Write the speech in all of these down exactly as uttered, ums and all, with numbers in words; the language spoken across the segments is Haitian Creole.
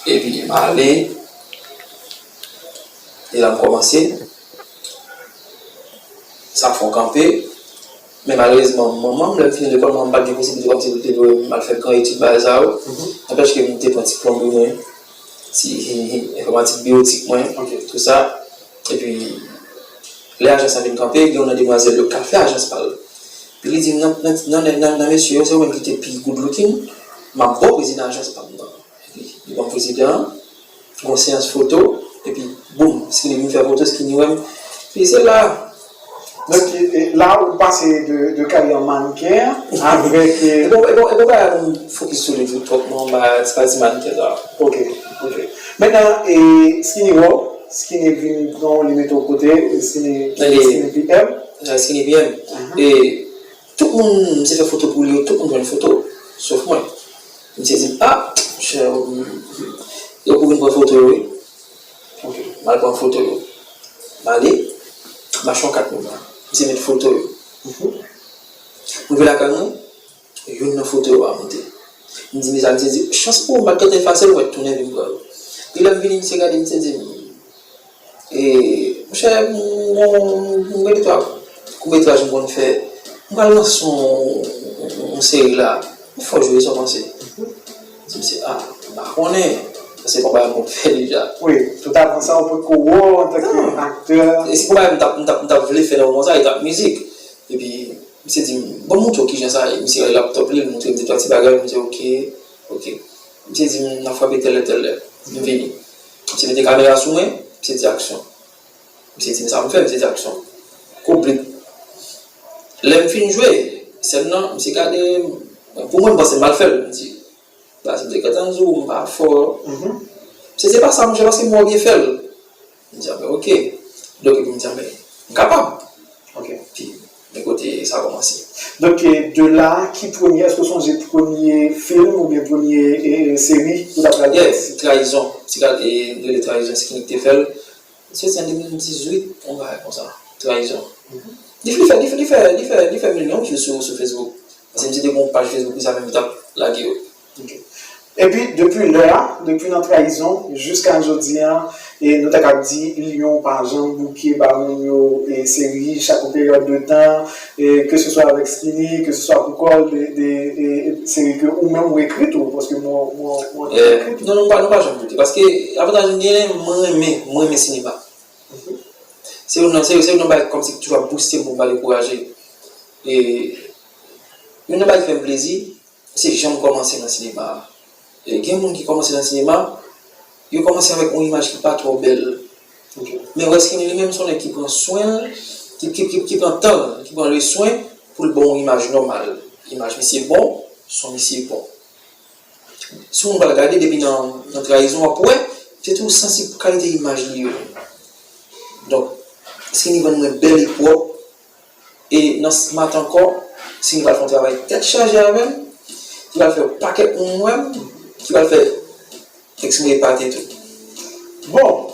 Epi m ale, e la m kòmanse. Sa fè w kanpe. Men malerezman, manman m, lè m fini lekòl, manman m pa t gen posiblite kòmsi pou l te voye m al fè gran etid bagay sa yo. Nenpòske m te pran ti plonbri mwen, ti enfòmatik biyotik mwen, tou sa. Epi, lè ajans lan vin kanpe, gen youn nan demwazèl yo k ap fè ajans pa l. Epi li di m, nan, nan, nan, nan, nan mesye yo, se ou menm ki te pi good looking, m ap ba w prezidan ajans pa m nan. Epi, li ban m prezidan an, gon seyans foto, epi, boum, Skinny vin fè foto, Skinny wè m. Epi se la. Donk, e, e, la, ou pase de, de karyè mannken avèk. E, e bon, e bon, e bon, bagay la, nou fokis sou li tou twòp, non, ba, se pa ti mannken sa. Ok, ok. Mentnan, e, Skinny wè w, Skinny vin pran w, li mete w kote, Skinny, Skinny P M. Skinny P M. E, tout moun, misye fè foto pou li yo, tout moun jwenn foto, sof mwen. Misye di m, ah, monchè, yo pou vin pran foto yo, wi. M al pran foto yo. M ale, m achte yon kat memwa. Misye met foto yo. M rive lakay mwen, youn nan foto yo pa monte. M di, mezanmi, misye di, chans pou ou, m pa t gentan efase l, mwen tounen vin pran yo. Epi lè m vini, misye gade, misye di m, e, monchè, m gon, m gon de twa kout metraj m konn fè. M pral lanse yon, yon seri la. Ou fò jwe, sa w panse? M di misye, ah, m pa konnen. Paske konba m konn fè deja. Wi, tout avan sa, ou potko wè w antanke aktè. E si konba m t ap, m t ap, m t ap vle fè nan moman sa, e t ap mizik. Epi, misye di m, ban m montre w kijan sa ye. Misye bay laptòp li, li montre m de twa ti bagay, m di, ok, ok. Misye di m, n ap frape tèl lè, tèl lè. M vini. Misye mete kamera sou mwen, misye di, aksyon. Misye di m sa pou m fè, misye di aksyon. Kout brik. Lè m fin jwe sèn nan, misye gade m. Pou mwen, m panse m mal fè l. M di, baz, m te gentan di w m pa fò. Misye di, se pa sa, monchè, paske m wè w byen fè l. M di, a ben, ok. Donk, epi m di, a ben, m kapab. Ok. Epi, men kote sa kòmanse. Donk, e, de la, ki premye, èske w sonje premye fim oubyen premye e, e, seri ou t ap gade? Yes, Trayizon. Ti gade, e, m rele Trayizon, se Skinny ki te fè l. Li soti an de mil dizuit, yon bagay konsa. Trayizon. Li, li fè, li fè, li fè, li fè, li fè milyon view sou, sou Facebook. Paske misye te gen yon paj Facebook li, sa menm li t ap lage yo. Ok. Epi, depi lè a, depi nan Trayizon, jiska jodi a, e nou ta kab di, Lyon pa janm bouke ba moun yo e seri, chak yon peryòd de tan, e ke se swa avèk Skinny, ke se swa pou kò l, de, de e, e seri ke ou menm ou ekri tou, paske mwen, mwen, mwen ekri tou. Non, non, nou pa, nou pa janm bouke, paske avantaj m genyen, mwen renmen, mwen renmen sinema. Se youn nan, se, se youn nan bagay kòmsi ki toujou ap bouste m pou m pa dekouraje. E youn nan bagay ki fè m plezi, se jan m kòmanse nan sinema a. E gen moun ki kòmanse nan sinema, yo kòmanse avèk yon imaj ki pa twò bèl. Men w wè Skinny li menm se yon nèg ki pran swen l, ki, ki, ki, ki pran tan l, ki pran le swen pou l ba w yon imaj nòmal. Imaj misye bon, son misye bon. Si w pral gade depi nan, nan Trayizon, w ap wè, se tou sansib pou kalite imaj li yo. Donk, Skinny vann mwen bèl e pwòp. E nan Smart ankò, Skinny pral fè yon travay tèt chaje avè m, ki pral fè yon pakèt moun wè m, ki pral fè èks mwen epate tou. Bon,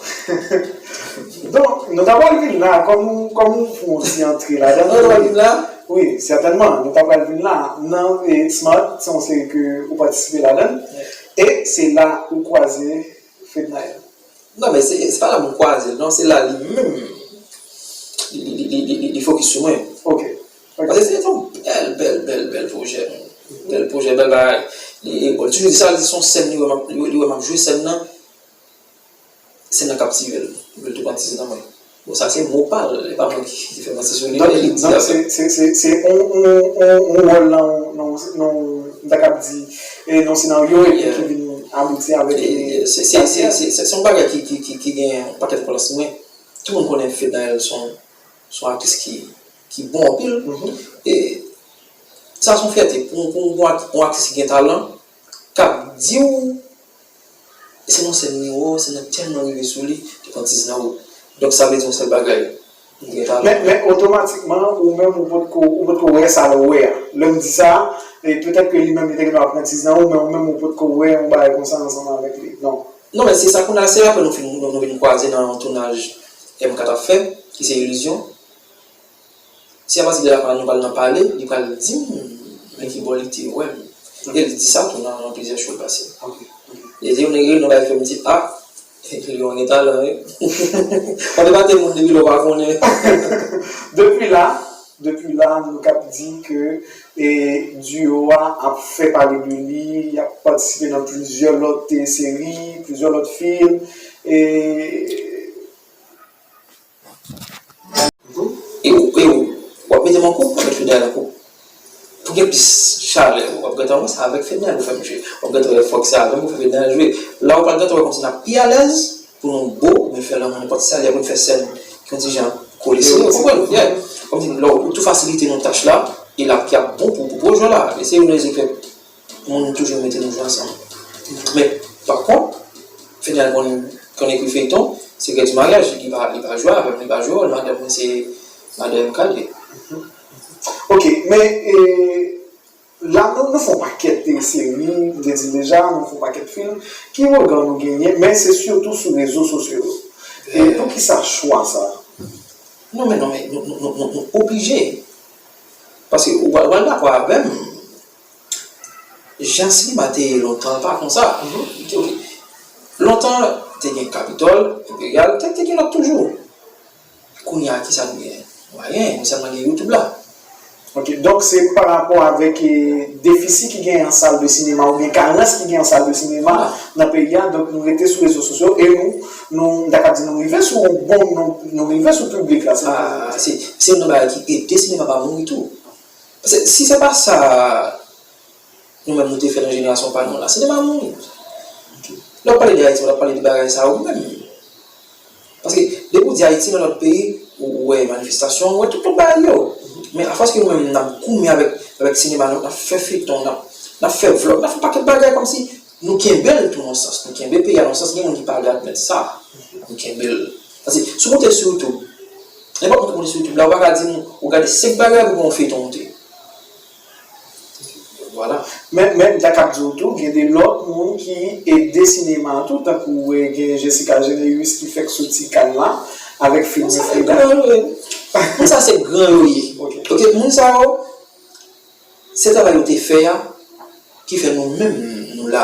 donk, nou ta pral vin la, kòm ou, kòm ou fè yon ti antre ladan. Nou ta pral vin la? Wi, sètènman, nou ta pral vin la. Nan e, Smart, se yon seri ke ou patisipe ladan. E se la ou kwaze Fednaelle. Non, men se, se pa la m kwaze l, non, se la li menm, li, li, li, li, li, li fokis sou mwen. Ok. Ok. Paske se te yon bèl, bèl, bèl, bèl pwojè, men. Bèl pwojè, bèl bagay. Li, bon, li toujou di sa, li di se yon sèn li wè m ap, li, li wè m ap jwe sèn nan, sèn nan kaptive l. Li vle tou pran ti nan mwen. Bon, sa se mo pa l, e pa mwen ki, ki fè manti sou li, men li di sa. Donk, se, se, se, se yon, yon, yon, yon wòl nan, nan, nan, m ta kab di, e nan senaryo, epi ki vin abouti avèk, e, se, se, se, se, se, se yon bagay ki, ki, ki, ki gen yon pakèt enfliyans mwen. Tout moun konnen Fednaelle se yon, se yon aktris ki, ki bon anpil. E sa se yon fyète pou, pou, pou yon ak-, yon aktris ki gen talan, k ap di w, e se nan sèn li wè w, se nan tèlman rive sou li, li pran diz nan ou. Donk, sa vle di yon sèl bagay, ou gen talan. Men, men otomatikman, ou menm, ou potko, ou potko wè sa l wè a. Lè m di sa, e petèt ke li menm, li te gen dwa pran diz nan ou, men ou menm, ou potko wè yon bagay konsa ansanm avèk li. Non. Non, men se sa, kounye a, se apre nou fin, nou, nou vin kwaze nan yon tounaj M kat ap fè, ki se Ilizyon. Se apati de la, pandan nou pral nan pale, li pral di m men ki bò li te wè m. E li di sa tou nan, nan plizyè show l pase. Ok, ok. Di yon nèg rele nou bay fè m ti a, li yon gen talan, wi. W ap epate moun depi lè w pa konnen. Depi la, depi la, nou k ap di ke e, duo a ap fè pale de li, y ap patisipe nan plizyè lòt e, seri, plizyè lòt fim. E, E ou, e ou, w ap mete m an koup, w ap met Fednel an koup. Pou gen plis chalè, w ap gentan wè sa avèk Fednel ou fè m jwe. W ap gentan wè fòk se avè m ou fè Fednel jwe. La ou pral gentan wè kòmsi n ap pi alèz pou nou bo, oubyen fè lanmou nenpòt sa, lè pou n fè sèn ki yon ti jan kole sere, ou konprann? Yeah. Kòmsi lè ou tou fasilite nou tach la, e l ap, ki ap bon pou, pou pwojè la. E se youn nan rezon ki fè moun toujou mete nou jwe ansanm. Men, pa kont, Fednel konn, konn ekri feyton, Sekrè di maryaj, li pa, li pa jwe avè m, li pa jwe wòl madanm mwen, se madanm Kade. Ok, men e, la nou, nou fè yon pakèt e, seri, m te di l deja, nou fè yon pakèt fim. Ki rega nou genyen, men se sitou sou rezo sosyo yo. E poukisa chwa sa? Non, men non, men nou, nou, nou, nou, nou oblije. Paske ou pral, ou pral dakò avè m, jan sinema te ye lontan, pa konsa. Li te, ok. Lontan, te gen Kapitòl, Enperyal, te, te gen lòt toujou. Kounye a, kisa nou genyen? Nou pa genyen, nou sèlman gen YouTube la. Ok, donk se pa rapò avèk e, defisi ki genyen an sal de sinema oubyen karans ki genyen an sal de sinema nan peyi a, donk nou rete sou rezo sosyo e nou, nou, m ta ka di nou rive sou yon bon, nou, nou rive sou piblik la. Se Ah, se, se youn nan bagay ki ede sinema pa mouri tou. Paske si se pa sa, nou menm nou te fè nan jenerasyon pa nou la, sinema mouri. Lè w ap pale de Ayiti, w ap pale de bagay sa yo menm. Paske depi w di Ayiti nan lòt peyi, ou, ou wè manifestasyon, ou wè tout lòt bagay yo. Men afòs ke nou menm n ap goumen avèk, avèk sinema nou, n ap fè feyton, n ap, n ap fè vlòg, n ap fè pakèt bagay kòmsi nou kenbe l tou nan yon sans, nou kenbe peyi a nan yon sans, gen moun ki pa vle admèt sa. Nou kenbe l. Paske si w monte sou YouTube, nenpòt moun ki monte sou YouTube la, ou pa ka di m ou gade senk bagay pou w wè yon feyton moute. Vwala. Men, men, m ta kab di w tou, gen de lòt moun ki ede sinema an tou, tankou e, gen Jessica Généus ki fèk soti kay la avèk fim Freda. Moun sa se gran yo ye. Ok, moun sa yo, se travay yo te fè a ki fè nou menm nou la.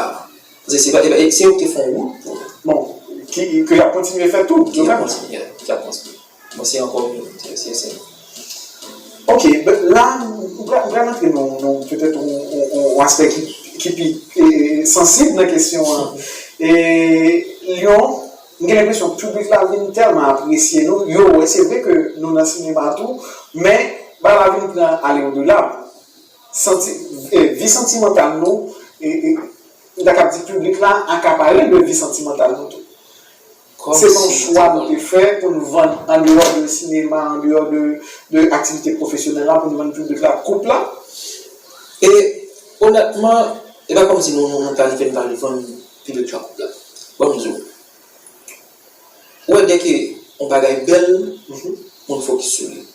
Paske se pa, se pa, se yo ki te fè yon wout pou nou. Bon, ki, ke y ap kontinye fè tou, yo menm. Ki ap kontinye, ki ap kontinye. Bon, se ankò yon, se, se, se. Ok, ben, la, m pra- m pral antre nan, nan petèt yon, yon, yon, yon aspè ki, ki pi e, sansib nan kesyon an. E, Lyon, m gen lenpresyon piblik la vin tèlman apresye nou, yo wè, se vre ke nou nan sinema tou, men bagay la vin pran ale odela. Santi, e, vi santimantal nou, e, e, m ta kab di piblik la akapare de vi santimantal nou tou. Se pa yon chwa nou te fè pou n vann andeyò de sinema, andeyò de, de aktivite pwofesyonèl la, pou n vann piblik la koup la. E onètman, e pa kòmsi nou, nou, nou planifye n pral vann piblik la koup la. Ban m di w. Ou wè, dèke yon bagay bèl, moun fokis sou li.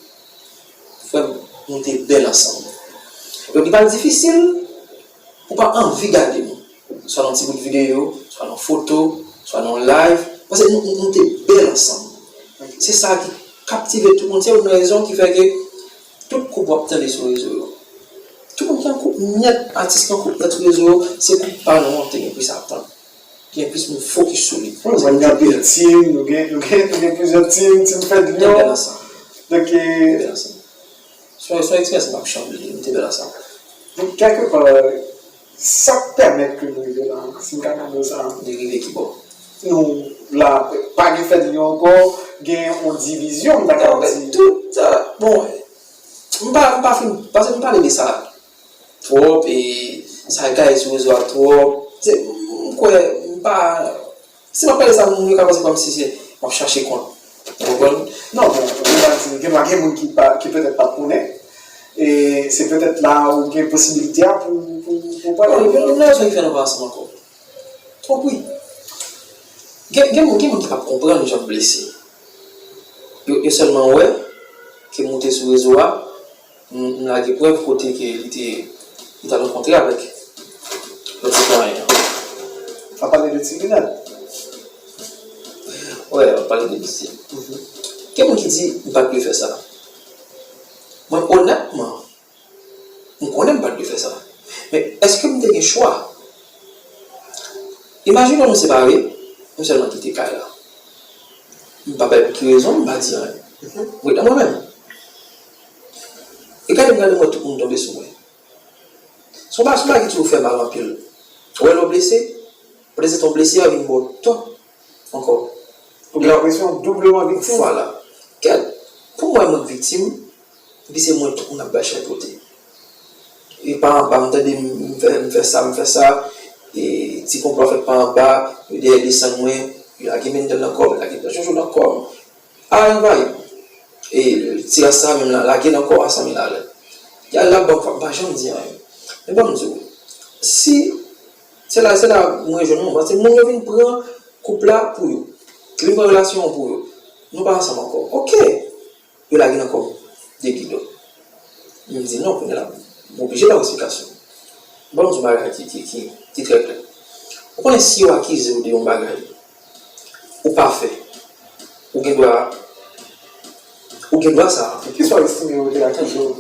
Frè m, nou te bèl ansanm. Donk, li pral difisil pou w pa anvi gade nou. Swa nan ti bout videyo, swa nan foto, swa nan live. Paske nou, nou, nou te bèl ansanm. Se sa ki kaptive tout moun. Se youn nan rezon ki fè ke tout koup w ap tande sou rezo yo. Tout moun ki an koup nèt, atis ki an koup nèt sou rezo yo, se koup pa nou an te gen plis atann. Gen plis moun fokis sou li. Wi, nou gen anpil team, nou gen, nou gen, nou gen plizyè team, team Fed Lyon. Donk, e, Se yon, se yon eksperyans m p ap janm bliye, m te bèl ansanm. Donk, kèlkepa, sa k pèmèt ke nou rive la, si m ka mande w sa. Nou rive ki bò? Nou la, pa gen Fed Lyon ankò, gen yon divizyon, m ta ka di. Tout, bon, m pa, m pa fin, paske m pale de sa twòp, e sa gaye sou rezo a twòp. Se, m kwè, m pa, Si m ap pale sa, moun yo ka panse kòmsi se m ap chache kont. Ou konprann? Non, bon, ou ka di, gen dwa gen moun ki pa, ki petèt pa t konnen. E se petèt la ou gen posibilite a pou, pou, pou pale. Non, gen, gen rezon ki fè nou pa ansanm ankò. Twòp wi. Gen, gen moun, gen moun ki p ap konprann jan m blese. Yo, yo sèlman wè ke m moute sou rezo a, M, m lage prèv kote ke li te, li t al rankontre avèk lòt sitwayen an. W ap pale de Ti Linèt? Wi, m ap pale de misye. Gen moun ki di m pa t dwe fè sa. Mwen, onètman, m konnen m pa t dwe fè sa. Men, èske m te gen chwa? Imajine nou separe, nou sèlman kite kay la. M pa bay pou ki rezon, m pa di anyen. M ret nan mwen menm. E gade m gade m wè tout moun tonbe sou mwen. Se yon ba- se yon bagay ki toujou fè mal anpil. Ou wè lè w blese, pandan se tan w blese a vin ba w tò ankò. Ou gen enpresyon w doubleman viktim. Vwala. Kèt, pou mwen, mwen k viktim, epi se mwen tout moun ap bay chay pote. E pa anba, m tande m, m fè, m fè sa, m fè sa, e ti konplo fèt pa anba, yo dèyè desann mwen, yo lage mennèl nan kò m, yo lage plat jojo nan kò m. A, anvayi. E ti ras sa menm la, lage nan kò a san mil alè. Y al la bank, m pa janm di anyen. Men ban m di w, si se la, se la mwen jwenn moun, paske moun yo vin pran koup la pou yo. Yo vin pran relasyon an pou yo. Nou pa ansanm ankò. Oke. Yo lage nan kò m de gidon. M di non, kounye a la, m oblije ba w esplikasyon. Ban m di w bagay ki, ki, ki, ki trè klè. Ou konnen si yo akize w de yon bagay, ou pa fè, ou gen dwa, ou gen dwa sa a. Kisa w estime yo te akize w?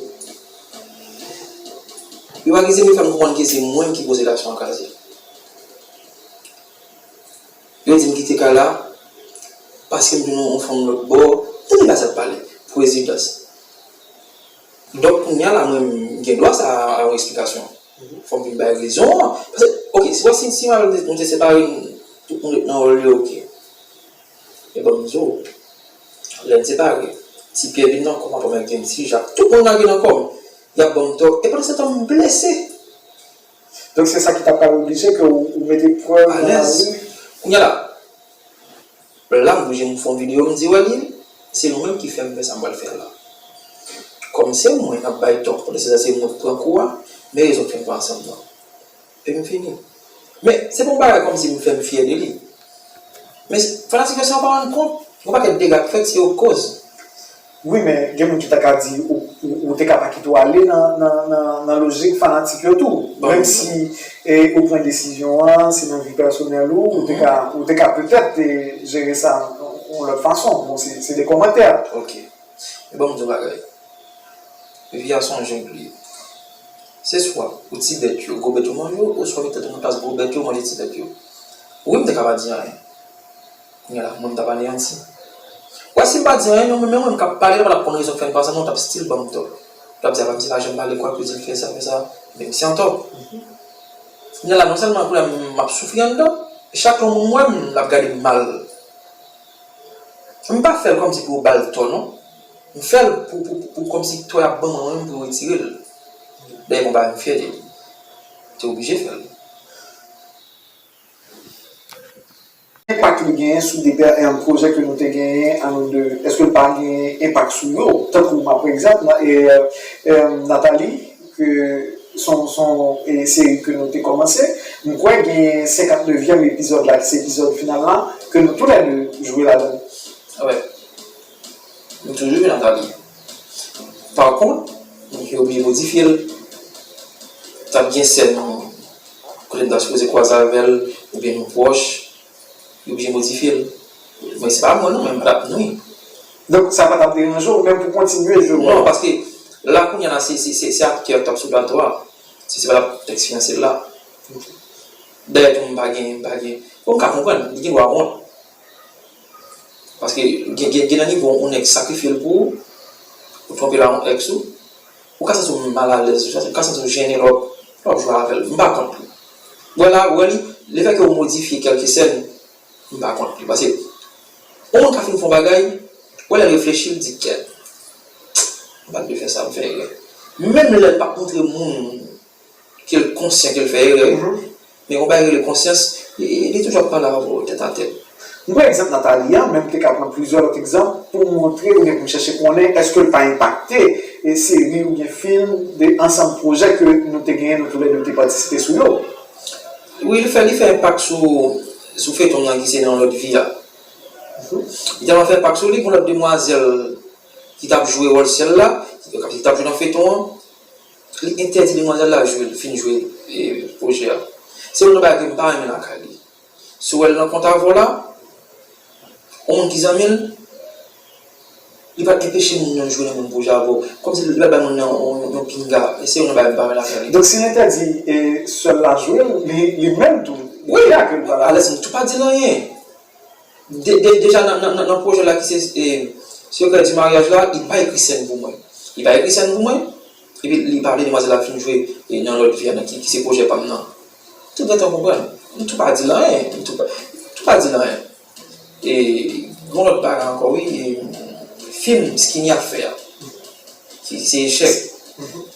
Yo akize m, yo fè m konprann ke se mwen ki koze relasyon an kraze. Yo di m kite kay la, paske m jwenn yon fanm lòt bò, tande bagay sa ap pale, pou rezidans. Donk, kounye a la, mwen, m gen dwa sa a yon esplikasyon. Fò m vin bay rezon an. Paske, oke, si, si, si m avè w, nou te separe, n- tout moun ret nan wòl yo, oke. Men ban m di w, lè n separe, Ti Pyè vin nan kò m, apre mwen gen Ti Jak, tout moun lage nan kò m, y ap ban m tò, e pandan se tan m blese. Donk, se sa ki ta pral oblije ke w, w mete prèv nan lari. Kounye a la, la, m oblije m fè yon videyo, m di, wè li, se nou menm ki fè m fè sa m pral fè a la. Kòm se mwen k ap bay tò, pandan se tan se mwen k pran kou a, men rezon k fè n pa ansanm nan. Epi m fini. Men, se pa yon bagay kòmsi m fè m fyè de li. Men, fanatik yo, san yo pa rann kont, yon pakèt dega k fèt, se yo k koz. Wi, men gen moun ki ta ka di ou, ou, ou te ka pa kite w ale nan, nan, nan, nan lojik fanatik yo tou. Menm si, e, ou pran desizyon an, se nan vi pèsonèl ou, ou te ka, ou te ka petèt, e, jere sa yon, yon lòt fason. Bon, se, se de kòmantè. Ok. Men ban m di w bagay. Vi a se yon jeng li ye. Se swa ou ti bèt yo, gwo bèt yo manje w, oswa ou mete tèt ou nan plas gwo bèt yo, manje ti bèt yo. Wi, m te ka pa di anyen. Kounye a la, mwen, m t ap aneyanti. Wè, si m pa di anyen, non, men mwen, m k ap pale la, m t ap konn rezon k fè n pa ansanm, non, w t ap still ban m tò. W t ap di, a, misye pa janm pale, kwak yo di l fè sa, fè sa, men misye antò. Kounye a la, non sèlman kounye a m ap soufri anndan, chak lè yon moun wè m, l ap gade m mal. M pa fè l kòmsi pou yo ba l tò, non. M fè l pou, pou, pou, pou kòmsi tò y ap ban mwen, mwen menm pou yo retire l. Dayè, m pa m fyè de li. M te oblije fè l. Enpak li genyen sou de pè-, e, pwojè ke nou te genyen an nou de, èske l pa genyen enpak sou yo? Tankou, m ap pran egzanp, e, e, Nathalie, ke son, son, e, seri ke nou te kòmanse. M kwè gen senkantnevyèm epizòd la, ki se epizòd final la, ke nou toulède jwe ladan l. Wè. M toujou jwe Nathalie. Pa kont, yo oblije modifye l. T ap gen sèn kote m ta sipoze kwaze avè l, oubyen nou pwòch, yo oblije modifye l. Men se pa mwen non, men m pa t ap nwi. Donk, sa pa t ap deranje w, menm pou kontinye jwe wòl? Non, paske la, kounye a la, se, se, se, se aktè k t ap sou plato a. Se, se pa t ap tèks fiyanse l la. Dayè, tou, m pa gen, m pa gen. Bon, m ka konprann, li gen dwa wont. Paske gen, gen, gen nan nivo yon nèg sakrifye l pou ou, ou twonpe l a yon èks ou, ou ka santi w malalèz, ou ka santi w jennen lè w, lè w ap jwe avè l. M pa kont li. Wè la, wè li, lefètke w modifye kèlke sèn, m pa kont li. Paske, yon moun ka fin fè yon bagay, wè lè l reflechi, l di, kèt, m pa t dwe fè sa, m fè erè. Menm lè l p ap montre moun ke l konsyan ke l fè erè, men yon bagay rele konsyans, li, li toujou ap pale avè w tèt a tèt. M pran egzanp Nathalie a, men m te ka pran plizyè lòt egzanp pou montre oubyen pou m chèche konnen èske l pa enpakte, e, seri oubyen fim de ansanm pwojè ke nou te genyen, nou toulède te patisipe sou yo. Wi, li fè, li fè enpak sou, sou feyton nan ki se Nan Yon Lòt Vi a. Li tèlman fè enpak sou li, gen yon lòt demwazèl ki t ap jwe wòl sè l la, ki t ap jwe nan feyton an, li entèdi demwazèl la jwe, fin jwe, e, pwojè a. Se youn nan bagay ke m pa renmen lakay li. Si w wè l nan kont avè w la, yon moun ki zanmi l, li pral enpeche moun nan jwe nan menm pwojè avè w. Kòmsi li pral bay moun nan yon, yon, yon pinga. E se youn nan bagay m pa renmen lakay li. Donk, si l entèdi, e, sè l la jwe l, li, li menm tou, Wi, la ke l pa la. Alèz, m tou pa di l anyen. De, de, deja nan, nan, nan, nan pwojè la ki se e, Sekrè di maryaj la, li pa ekri sèn pou mwen. Li pa ekri sèn pou mwen. Epi li pale demwazèl la fin jwe e, nan lòt vi a, nan ki, ki se pwojè pa m nan. Tou gentan konprann. M tou pa di l anyen. M tou pa, tou pa di l anyen. E gon lòt bagay ankò, wi. E, fim Skinny ap fè a, ki se echèk.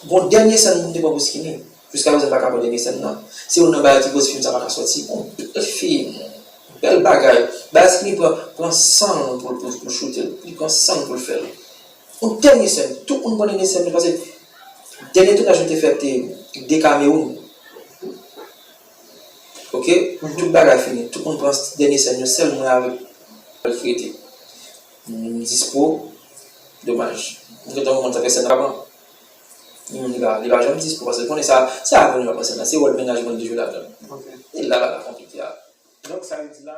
Gon dènye sèn pou m te pran pou Skinny. Jiska prezan, m pa ka pran dènye sèn nan. Se youn nan bagay ki koz fim sa pa ka sòti. Yon bèl fim, bèl bagay. Bagay Skinny pran, pran san l pou, pou, pou choute l. Li pran san l pou l fè l. Yon dènye sèn. Tout moun pran dènye sèn yo, paske dènye tounaj nou te fè te de Kamewoun. Ok? Tout bagay fini. Tout moun pran dènye sèn yo, sèl mwen avèk Paul ki rete. M dispo, domaj. M gentan konprann sa fè sèn nan pa pran. Hmm, li pa, li pa janm dispo, paske konnen sa, se avè nou l ap pran sèn nan, se wòl mennaj mwen li te jwe ladan. E la bagay la konplike a. Donk, sa vle di la,